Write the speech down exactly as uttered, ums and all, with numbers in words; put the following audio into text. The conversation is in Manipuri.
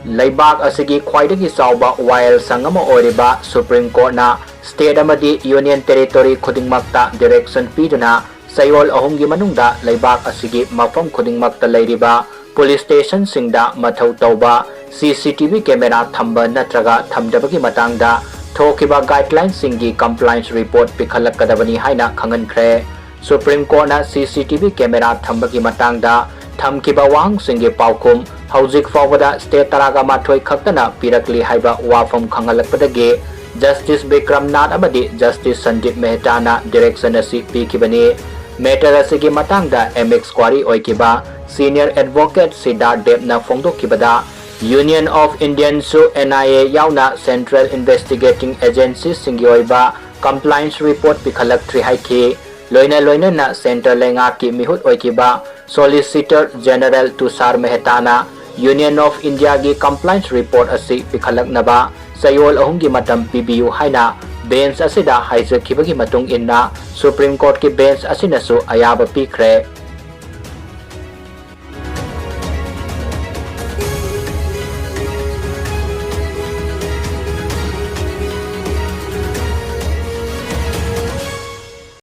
ꯂꯩꯕꯥꯛ ꯑꯁꯤꯒꯤ ꯈ꯭ꯋꯥꯏꯗꯒꯤ ꯆꯥꯎꯕ ꯋꯥꯌꯦꯜ ꯁꯪ ꯑꯃ ꯑꯣꯏꯔꯤꯕ Supreme Courtꯅ state ꯑꯃꯗꯤ union territory ꯈꯨꯗꯤꯡꯃꯛꯇ direction ꯄꯤꯗꯨꯅ ꯆꯌꯣꯜ ꯑꯍꯨꯝꯒꯤ ꯃꯅꯨꯡꯗ ꯂꯩꯕꯥꯛ ꯑꯁꯤꯒꯤ ꯃꯐꯝ ꯈꯨꯗꯤꯡꯃꯛꯇ ꯂꯩꯔꯤꯕ police stationꯁꯤꯡꯗ ꯃꯊꯧ ꯇꯧꯕ C C T V camera ꯊꯝꯕ ꯅꯠꯇ꯭ꯔꯒ ꯊꯝꯗꯕꯒꯤ ꯃꯇꯥꯡꯗ ꯊꯣꯛꯈꯤꯕ guidelineꯁꯤꯡꯒꯤ compliance report ꯄꯤꯈꯠꯂꯛꯀꯗꯕꯅꯤ ꯍꯥꯏꯅ ꯈꯪꯍꯟꯈ꯭ꯔꯦ꯫ Supreme Courtꯅ C C T V camera ꯊꯝꯕꯒꯤ ꯃꯇꯥꯡꯗ ꯊꯝꯈꯤꯕ ꯋꯥꯍꯪꯁꯤꯡꯒꯤ ꯄꯥꯎꯈꯨꯝ ꯍꯧꯖꯤꯛ ꯐꯥꯎꯕꯗ state ꯇꯔꯥꯒ ꯃꯥꯊꯣꯏ ꯈꯛꯇꯅ ꯄꯤꯔꯛꯂꯤ ꯍꯥꯏꯕ ꯋꯥꯐꯝ ꯈꯪꯍꯜꯂꯛꯄꯗꯒꯤ Justice ꯕꯤꯀ꯭ꯔꯝ ꯅꯥꯊ ꯑꯃꯗꯤ Justice ꯁꯟꯗꯤꯞ ꯃꯦꯍꯇꯥꯅ direction ꯑꯁꯤ ꯄꯤꯈꯤꯕꯅꯤ꯫ Matter ꯑꯁꯤꯒꯤ ꯃꯇꯥꯡꯗ amicus curiae ꯑꯣꯏꯈꯤꯕ senior advocate ꯁꯤꯗꯥꯔꯊ ꯗꯦꯕꯅ ꯐꯣꯡꯗꯣꯛꯈꯤꯕꯗ, Union of Indiaꯁꯨ N I A ꯌꯥꯎꯅ central investigating agencyꯁꯤꯡꯒꯤ ꯑꯣꯏꯕ compliance report ꯄꯤꯈꯠꯂꯛꯇ꯭ꯔꯤ ꯍꯥꯏꯈꯤ꯫ ꯂꯣꯏꯅ ꯂꯣꯏꯅꯅ centre ꯂꯩꯉꯥꯛꯀꯤ ꯃꯤꯍꯨꯠ ꯑꯣꯏꯈꯤꯕ Solicitor General ꯇꯨꯁꯥꯔ ꯃꯦꯍꯇꯥꯅ Union of Indiaꯒꯤ compliance report ꯑꯁꯤ ꯄꯤꯈꯠꯂꯛꯅꯕ ꯆꯌꯣꯜ ꯑꯍꯨꯝꯒꯤ ꯃꯇꯝ ꯄꯤꯕꯤꯌꯨ ꯍꯥꯏꯅ bench ꯑꯁꯤꯗ ꯍꯥꯏꯖꯈꯤꯕꯒꯤ ꯃꯇꯨꯡ ꯏꯟꯅ Supreme Courtꯀꯤ bench ꯑꯁꯤꯅꯁꯨ ꯑꯌꯥꯕ ꯄꯤꯈ꯭ꯔꯦ꯫